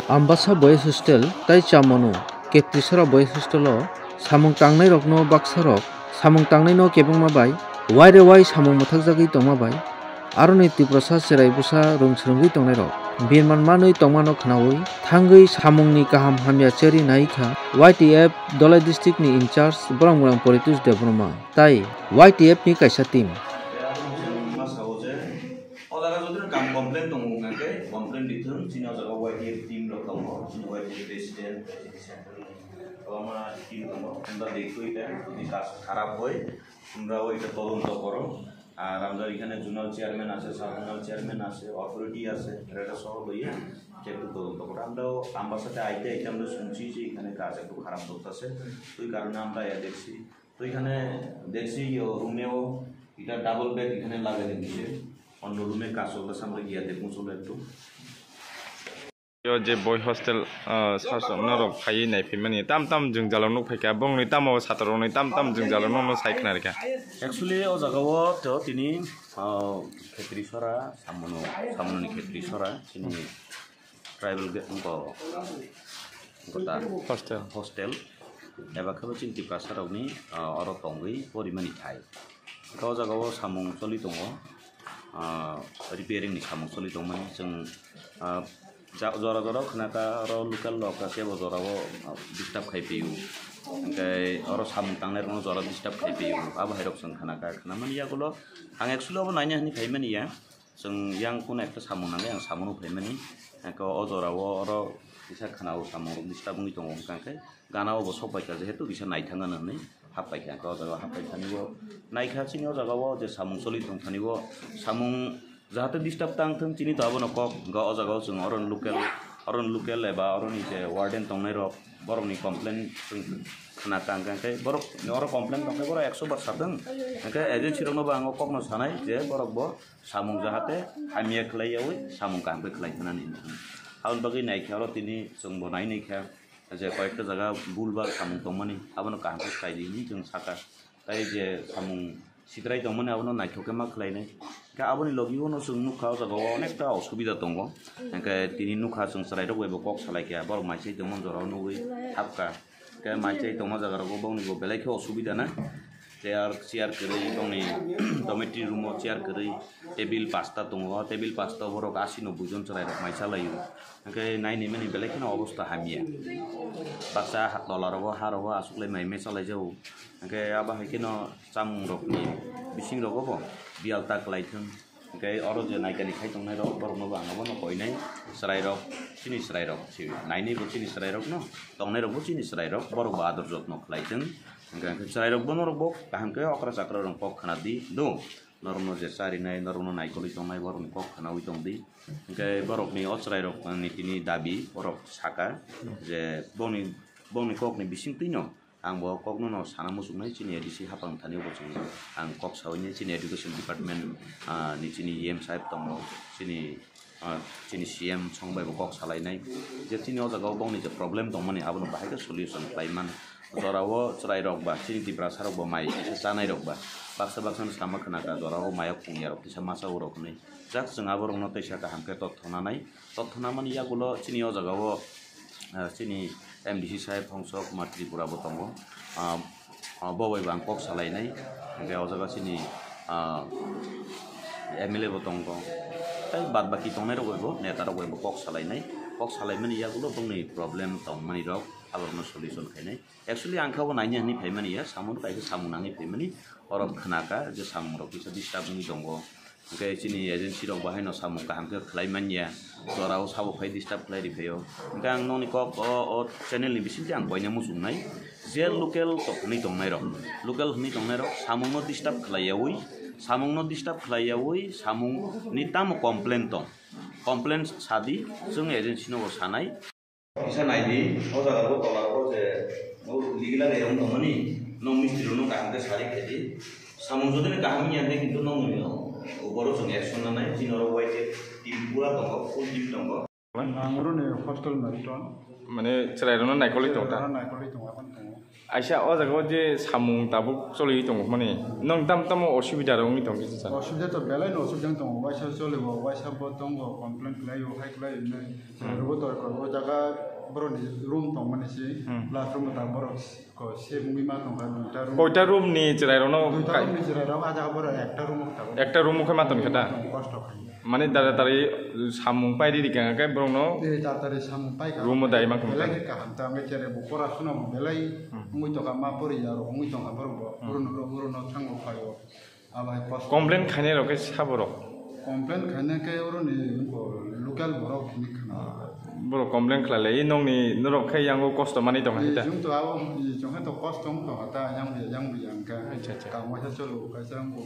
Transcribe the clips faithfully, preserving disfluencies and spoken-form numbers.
Ambasa Boys Hostel tai Chamano Ketrisora Boys Hostel o samung tangnai rokno baksa rok samung tangnai no kebengma bai waire wai samung mwthakjagwi tongma bai aroni Tiprasa cherai bwsa rwng swrwngwi tongnai rok birman manwi tongmano khnaui thangwi samungni kaham hamya cheri nai kha Y T F Dholai district ni in charge borok mwnang Poritush Debbarma tai Y T F ni kaisa team. O jaga jodi no kam complain tongo wngkha khe complain di thung, chini o jaga Y T F team rok tongo, chini Y T F president, chini central ni kwbangma team tongo, hwnba de koi ta, jodi kas kharap hoi, তোমরা ওইটা তদন্ত করো। আর আমরা এখানে zonal chairman আছে, sub zonal chairman আছে, অথরিটি আছে, এরা এটা সহ লইয়া একটু তদন্ত করো। আমরাও আমার সাথে আইতে আইতে আমরা শুনছি যে এখানে কাজ একটু খারাপ চলতেছে, ওই কারণে আমরা ইয়া দেখছি। তো এখানে দেখছি ইয়ে রুমেও এটা ডাবল বেড এখানে লাগাই দিচ্ছে, অন্য রুমে কাজ চলতেছে, আমরা গিয়া দেখবো, চলো একটু। Yo je boy hostel, ah, sasok norok phaiwi naiphimani tam tam jwngjalo nukphaikha, bongni tamo satorokni tam tam jwngjalo nokno sai khna rikha. Actually o jaga o to tini, ah, khetri sora, samono, samononi khetri sora, chini tribal ge-, bo, gota hostel. Hostel, eba khe bo chini Tiprasa rokni, ah, oro tongwi porimani thai. Khe o jaga o samung choli tongo, ah, repairing ni samung choli tongmani. Chwng, ah, ja-, jora jora khna kha oro local rok khe bo jora o, ah, disturb khai pio. Hwnkhe oro samung tangnai rokno jora disturb khai pio. Abo hai rok chwng khna kha, khna mani yagulo ang actually obo naina hwnwi phai mani ya. Chwng yang kunu ekta samung nangwi ang samung rok phaimani. Hwnkhe o jora o oro kisa khna o samung rok disturb wngwi tongo, hwnkha khe gana o bo sok pai kha, jehetu kisa naithang gana hwnwi hap pai kha. Hwnkhe o jaga o hap pai thani o naikha chini o jaga o je samung choli tong thani o samung jahate disturb tang thung, chini to abono kok. Hwnkhe o jaga o chwng oro local, oro local eba oroni je warden tongnai rok, borokni complain chwng khna kha, hwnkha khe borok oro complain tong khe borok ekso bar sa thung. Hwnkhe agency rokno bo ang o kokno sanai je borok bo samung jahate hamya khlai yaui samung kaham khe khlai thanani. Aboni bagwi naikhe oro tini chwngbo nai naikha je koyekta jaga bul bal samung tongmani, abono kaham khe khlai di hinwi chwng sakha. Tai je samung sitrai tongmani abono naithok khe ma khlainai. Khe aboni logi uno chwng nukha o jaga o onekta osubida tongo. Hwnkhe tini nukha chwng chwrairok bai bo kok salaikha, borok mai chai tongmani jorao nugwi hapkha. Khe mai chai tongma jaga rogo bongni bo belai khe osubida na. Chair, chair kwrwi bongni dormitory room o chair kwrwi, table pasta tongo, o table pasta o borok asi noboi jon chwrai rok mai chalaio. Hwnkhe nai nai mani belai kheno obosta hamya. Baksa ha-, tola rogo ha rogo aswk lai mai mai chalai jago. Hwnkhe abo hai kheno chamung rokni bising rogo bo biyal ta kwlai thung. Hwnkhe oro je naikani khai tongnai rok, borok no bo ang abono koinai chwrai rok, chini chwrai rok, nainai bo chini chwrai rok no, tongnai rok bo chini chwrai rok, borok bo ador jotno khlai thung. Hwnkhe, hwnkhe chwrai rok bo norok bo kaham khe okra chakra rok kok khna di do, norok no je charinai, norok no naikolwi tongnai, borok ni kok khnaui tong di. Hwnkhe borok ni o chwrai rok ni tini dabi, borok saka je bongni, bongni kok ni bising twi no, ang bo kokno no sana muchungnai, chini A D C hapang thani bo chwng ang kok saui nai, chini education department, ah, ni chini E M saheb tongo, chini, ah, chini C M song bai bo kok salainai je chini o jaga o bongni je problem tongmani abono bahai khe solution khlai man. Jora o chwrai rok ba chini Tiprasa rok bo mai kisa chanai rok ba baksa baksa no sama khna kha jora o mai o khungya rok kisa masa o rok hinwi jak chwng aborok no teisa kaham khe totthona nai. Totthona mani yagulo chini o jaga o, ah, chini M D C saheb Hongso Kumar Tripura bo tongo. Ah, ah, bo bai bo ang kok salainai. Hwnkhe o jaga chini, ah, M L A bo tongo. Tei bad baki tongnai rok bai bo, neta rok bai bo kok salainai. Kok salaimani yagulo bongni problem tongmani rok, aborokno solution khainai. Actually, ang khe bo naina hinwi phaimani ya, samung kaisa samung nangwi phaimani. Oro khna kha je samung rok kisa disturb wngwi tongo. Hwnkhe chini agency rok bo haino samung kaham khe khlai man ya, jora o sabo phai disturb khlai ri phaio. Hwnkhe ang nokni kok o, o channel ni bisingtwi ang koina muchungnai je local tok hwnwi tongnai rok, local hwnwi tongnai rok samung no disturb khlai yaui, samung no disturb khlai yaui, samung ni tamo complain tong, complain sadi, chwng agency no bo sanai. Kisa nai di, o jaga o tola o je, o ligila de wng tongmani, nong mistri rok no kaham khe sari khe di. Samung jodi ni kaham wngya de, kintu nong ni, o boro chwng action nanai, chini oro Y T F team pura tongo, full team tongo. Ang oro ni hostel nai ton. Mane chwrai rok no naikolwi tong ta? Chwrai rok no naikolwi tong, apan tongo. Aisa o jaga o je samung tabuk choli tongo mani, nong tam tamo osubida rok wngwi tong kisa sa? Osubida to belai no osubida wng tongo, waisa choli bo, waisa bo tongo, complain khlai o, hai khlai o, nai. Hmm. Rogo to ko o jaga borok ni room tong mani si, Hmm. Plus room ta borok ko se mungwi ma tong kha, duita room. Koita room ni chwrai rok no Duita kai- room ni chwrai rok, a jaga borok ekta room o tong. Ekta room o khe ma tong khe da? Kosto kha. Mane dara tari samung pai riri kha khe borok no Eh, dara tari samung pai kha. Room o dai ma kha. Belai khe kaham ta, ang chere bo pora suna bo belai Hmm. Wngwi tong kha, ma pori ya rok wngwi tong kha borok bo. Hmm. Oro no, oro no thango phai o. Abo hai kosto. Complain khainai rok khe sabo rok? Complain khainai khe oro ni ko local borok hini khana. Borok complain khlai lai, nong ni norok khe yango kosto mani tong hai ta? Jung to abo, jung to kosto wng tong kha ta, yang bi, yang bi yang kha. Acha, acha. Kamo sa cholo, kaisa ang ko.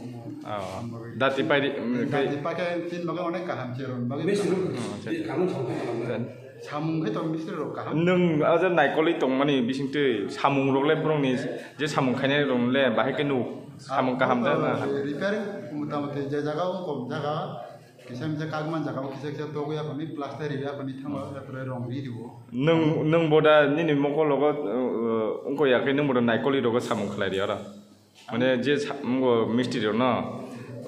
Ah. Dati pai di, mm, Dati pai khe tin baga onek kaham cheron, bagi Mistri kaham. Oh, acha, acha. Kamu sama. Samung khe to mistri rok kaham. Nwng aja naikoli tongmani bisingtwi samung rok le borokni je samung khainai rok le bahai khe nuk samung kaham ja na? Repairing motamoti je jaga o kom jaga, kisa misa kagman jaga o kisa kisa togwi aphani plaster riwi aphani thango, hmm, aphre rong ri riwo. Nwng, nwng boda nini mokol rogo, uh, uh, wngkha ya khe nwng boda naikoli rogo samung khlai ri oro. Mane je sa-, mungo mistri rok no,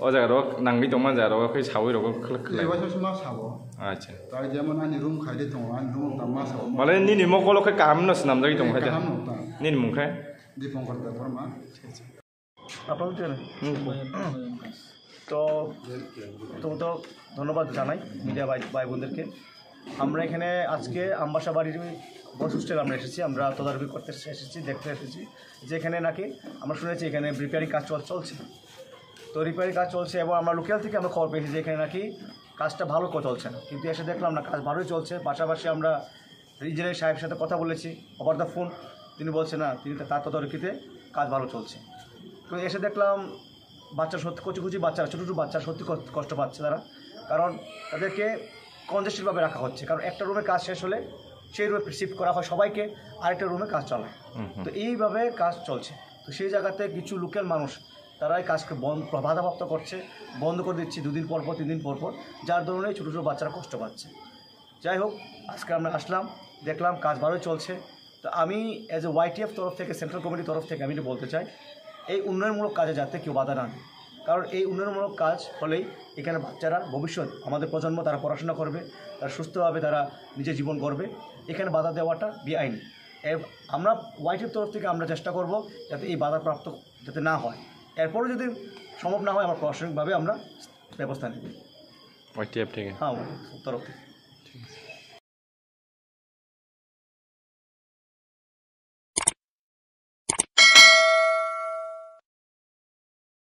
o jaga rok nangwi tongma jaga rok khe sawi rok khlak khlai. Waisa suma sabo. Acha. Tai jemon ani room khai de tongo, ani room ta ma sabo. Mane nini mokolo khe kaham no swnamjagwi tongo khe de. Kaham no ta. Nini mung khe? Dipankar Debbarma. আপনাদের? হুম। তো, তো, তো ধন্যবাদ জানাই মিডিয়া ভাই, ভাই বোনদেরকে। আমরা এখানে আজকে আমবাসা বাড়ির বয়েজ হোস্টেল আমরা এসেছি, আমরা তদারকি করতে এসেছি, দেখতে এসেছি যে এখানে নাকি আমরা শুনেছি এখানে রিপেয়ারিং কাজ চল-, চলছে। তো রিপেয়ারিং কাজ চলছে এবং আমরা লোকাল থেকে আমরা খবর পেয়েছি যে এখানে নাকি কাজটা ভালো করে চলছে না, কিন্তু এসে দেখলাম না, কাজ ভালোই চলছে। পাশাপাশি আমরা ইঞ্জিনিয়ার সাহেবের সাথে কথা বলেছি ওভার দ্য ফোন, তিনি বলছেন না, তিনি তা-, তার তদারকিতে কাজ ভালো চলছে। তো এসে দেখলাম বাচ্চা সত্যি, কচি কচি বাচ্চারা, ছোটো ছোটো বাচ্চা সত্যি কষ্ট, কষ্ট পাচ্ছে তারা, কারণ তাদেরকে কনজেস্টেডভাবে রাখা হচ্ছে, কারণ একটা রুমে কাজ শেষ হলে সেই রুমে শিফট করা হয় সবাইকে, আরেকটা রুমে কাজ চলে। হুম, হুম। তো এইভাবে কাজ চলছে। তো সেই জায়গাতে কিছু লোকাল মানুষ তারা এই কাজকে বন্ধ, বাধাপ্রাপ্ত করছে, বন্ধ করে দিচ্ছে দুদিন পর পর, তিন দিন পর পর, যার দরুন এই ছোটো ছোটো বাচ্চারা কষ্ট পাচ্ছে। যাই হোক, আজকে আমরা আসলাম, দেখলাম কাজ ভালোই চলছে। তো আমি অ্যাজ এ ওয়াইটিএফ তরফ থেকে, সেন্ট্রাল কমিটির তরফ থেকে আমি এটা বলতে চাই, এই উন্নয়নমূলক কাজে যাতে কেউ বাধা না দেয়, কারণ এই উন্নয়নমূলক কাজ হলেই এখানে বাচ্চারা ভবিষ্যৎ, আমাদের প্রজন্ম, তারা পড়াশোনা করবে, তারা সুস্থভাবে তারা নিজের জীবন গড়বে। এখানে বাধা দেওয়াটা বেআইনি। এ-, আমরা ওয়াইটিএফ তরফ থেকে আমরা চেষ্টা করব যাতে এই বাধাপ্রাপ্ত যাতে না হয়। এরপরও যদি সম্ভব না হয়, আমরা প্রশাসনিকভাবে আমরা ব্যবস্থা নেব। ওয়াইটিএফ থেকে? হ্যাঁ, ওয়াইটিএফ তরফ থেকে।